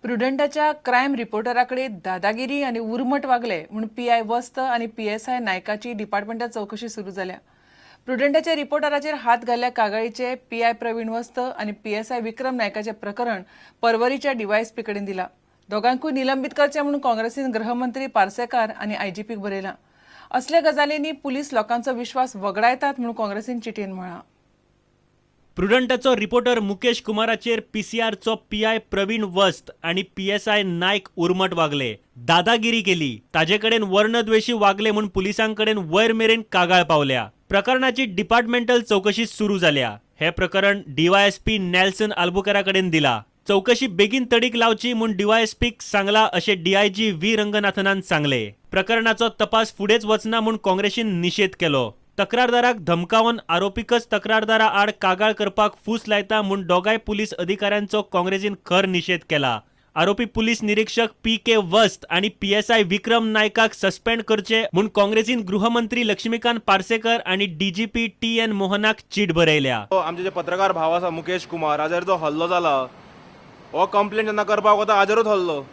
प्रुडंटाच्या crime रिपोर्टरा कडेन दादागिरी आनी उर्मट वागले म्हूण पीआय वस्त आनी पीएसआय नायकाची डिपार्टमेंटात चवकशी सुरू जाल्या. प्रुडंटाच्या रिपोर्टराचेर हात घाल्ल्या कागाळीचे पीआय प्रवीण वस्त आनी पीएसआय विक्रम नायकाचें प्रकरण परवरीच्या डीवायएसपी कडेन दिला. दोगांकूय निलंबीत करचे म्हणून काँग्रेसीन गृहमंत्री पार्सेकार आनी आयजीपीक बरयलां. असल्या गजालींनी पुलीस लोकांचो विश्वास वगडायतात म्हणून काँग्रेसीन चिटयेन म्हळां. प्रुडंटाचो रिपोर्टर मुकेश कुमाराचेर पीसीआरचो पीआय प्रवीण वस्त आनी पीएसआय नायक उर्मट वागले, दादागिरी केली, ताजे कडेन वर्णद्वेशी वागले म्हूण पुलिसां कडेन वयर मेरेन कागाळ पावल्या. प्रकरणाची डिपार्टमेंटल चवकशी सुरू जाल्या. हे प्रकरण डीवायएसपी नेल्सन आल्बुकेरा कडेन दिला. चवकशी बेगीन तडीक लावची म्हूण डीवायएसपीक सांगला अशें डीआयजी व्ही रंगनाथनान सांगले. प्रकरणाचो तपास फुडेंच वचना म्हूण काँग्रेसीन निशेध केलो. तक्रारदाराक धमकावन आरोपीकच तक्रारदारा आड कागाळ करपाक फूस लायता म्हूण दोगाय पुलीस अधिकाऱ्यांचो काँग्रेसीन खर निशेध केला. आरोपी पुलीस निरीक्षक पी के वस्त आनी पीएसआय विक्रम नायकाक सस्पेंड करचे म्हूण काँग्रेसीन गृहमंत्री लक्ष्मीकांत पार्सेकर आनी डीजीपी टी एन मोहनाक चीट बरयल्या. आमचे जे पत्रकार भाव आसा मुकेश कुमार, हाजेर जो हल्लो जाला, हो कंप्लेन जेन्ना करपाक वता हाजेरूच हल्लो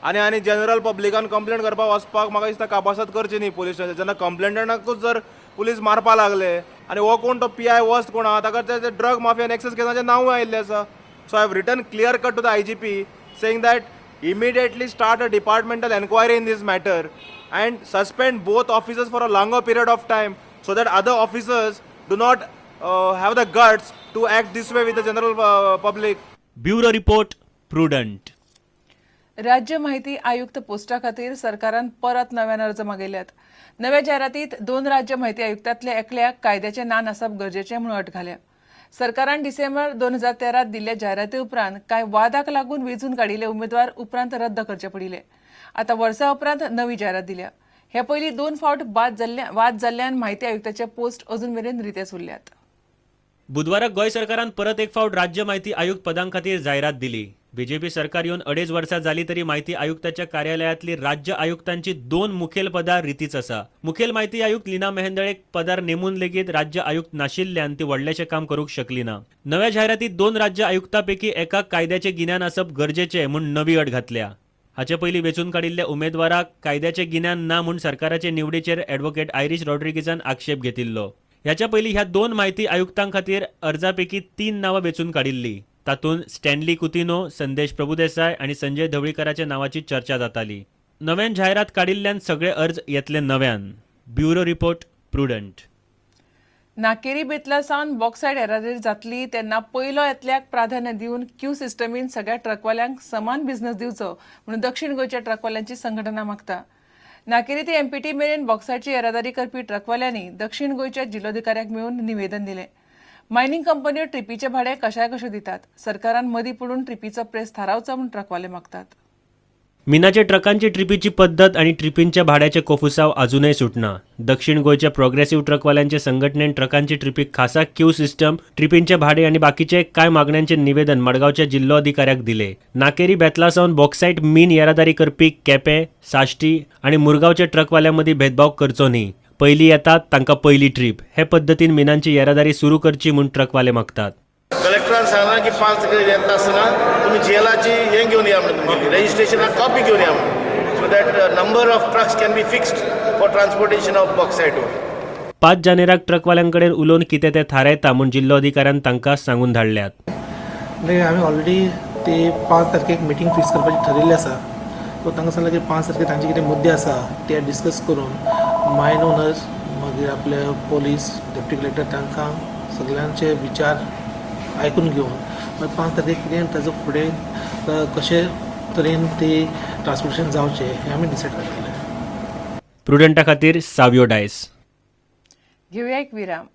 आनी जनरल पब्लिकान कंप्लेन करपाक वचपाक म्हाका दिसता कापासात करची न्ही पुलीस स्टेशन. जेन्ना कंप्लेनंटाकूच जर पुलीस मारपाक लागले आनी हो कोण तो पी I वस्त कोण आहा, ताका ते ड्रग माफिया नॅक्सस केसाचें नांवूय आयिल्लें आसा. So I have written clear cut to the IGP saying that immediately start a departmental enquiry in this matter and suspend both officers for a longer period of time so that other officers do not have the guts to act this way with the general public. Bureau report, Prudent. राज्य माहिती आयुक्त पोस्टा खातीर सरकारान परत नव्यान अर्ज मागयल्यात. नव्या जायरातीत दोन राज्य माहिती आयुक्तांतल्या एकल्याक कायद्याचें ज्ञान आसप गरजेचें म्हूण अट घाल्या. सरकारान डिसेंबर 2013त दिल्ल्या जायराती उपरांत कांय वादाक लागून वेंचून काडिल्ले उमेदवार उपरांत रद्द करचे पडिल्ले. आतां वर्सा उपरांत नवी जायरात दिल्या. हे पयलीं दोन फावट बाद जाल्ल्या वाद जाल्ल्यान माहिती आयुक्ताचे पोस्ट अजून मेरेन रितेच उरल्यात. बुधवारा गोंय सरकारान परत एक फावट राज्य माहिती आयुक्त पदां खातीर जायरात दिली. बीजेपी सरकार येवन अडेज वर्सां जाली तरी माहिती आयुक्ताच्या कार्यालयांतली राज्य आयुक्तांची दोन मुखेल पदां रितीच आसा. मुखेल माहिती आयुक्त लीना मेहेंदळेक पदार नेमून लेगीत राज्य आयुक्त नाशिल्ल्यान ती व्हडलेशें काम करूंक शकली ना. नव्या जायरातीत दोन राज्य आयुक्तापैकी एका कायद्याचें गिन्यान आसप गरजेचें म्हूण नवी अट घातल्या. हाचे पयलीं वेंचून काडिल्ल्या उमेदवाराक कायद्याचें गिन्यान ना म्हूण सरकाराचे निवडीचेर ॲडव्होकेट आयरीश रॉड्रिगीजान आक्षेप घेतिल्लो. ह्याच्या पयलीं ह्या दोन माहिती आयुक्तां खातीर अर्जापैकी तीन नांवां वेंचून काडिल्ली. तातूंत स्टॅनली कुतिनो, संदेश प्रभुदेसाय आनी संजय ढवळीकराच्या नांवाची चर्चा जाताली. नव्यान जायरात काडिल्ल्यान सगळे अर्ज येतले नव्यान. Bureau report, Prudent. Nakeri Betla सावन बॉक्सायड येरादारी जातली तेन्ना पयलो येतल्याक प्राधान्य दिवन क्यू सिस्टमीन सगळ्या ट्रकवाल्यांक समान बिझनस दिवचो म्हणून दक्षिण गोंयच्या ट्रकवाल्यांची संघटना मागता. नाकेरी ते एमपीटी मेरेन बॉक्सायडची येरादारी करपी ट्रकवाल्यांनी दक्षिण गोंयच्या जिल्लोधिकाऱ्याक मेळून निवेदन दिलें. मायनिंग कंपन्यो ट्रिपीचें भाडें कशाय कशें दितात. सरकारान मदीं पडून ट्रिपीचो प्रेस थारावचो म्हूण ट्रकवाले मागतात. मिनाच्या ट्रकांची ट्रिपीची पद्दत आणि ट्रिपींच्या भाड्याचे कोफुसाव अजूनय सुटना. दक्षिण गोंयच्या प्रोग्रेसिव्ह ट्रकवाल्यांचे संघटनेन ट्रकांची ट्रिपीक खासा क्यू सिस्टम, ट्रिपींचे भाडे आणि बाकीचे कांय मागण्यांचे निवेदन मडगांवच्या जिल्लोधिकाऱ्याक दिले. नाकेरी बेतला सावन बॉक्सायट मीन येरादारी करपी केपें, साश्टी आणि मुरगांवच्या ट्रकवाल्यांमदीं भेदभाव करचो न्ही, पयली येतात तांकां पयली ट्रीप हे पद्दतीन मिनांची येरादारी सुरू करची म्हूण ट्रकवाले मागतात. कलेक्टरान सांगलां की 5 तारखेर येता आसतना तुमी जीएलाची हें घेवन या म्हणून, तुमगेली रजिस्ट्रेशनाक कॉपी घेवन या म्हणून, so that number of trucks can be fixed for transportation of bauxite ore. 5 जानेराक ट्रकवाल्यांकडेन उलोवन कितें तें थारायता म्हूण जिल्लोधिकाऱ्यान तांकां सांगून धाडल्यात. म्हणजे आमी ऑलरेडी ते 5 तारखेक मिटींग फिक्स करपाची ठरिल्लें आसा. सो तांकां सांगलां की 5 तारखेक तांचे कितें मुद्दे आसा ते डिस्कस करून मायन ओनर्स, मागीर आपले पोलीस, डेप्युटी कलेक्टर, तांकां सगल्यांचे विचार आयकून घेवन मागीर 5 तारखेक कितें ताजो फुडें कशे तरेन ती ट्रान्सपोर्टेशन जावचें हें आमी डिसायड करतले. प्रुडंटा खातीर सावियो डायस. घेवया एक विराम.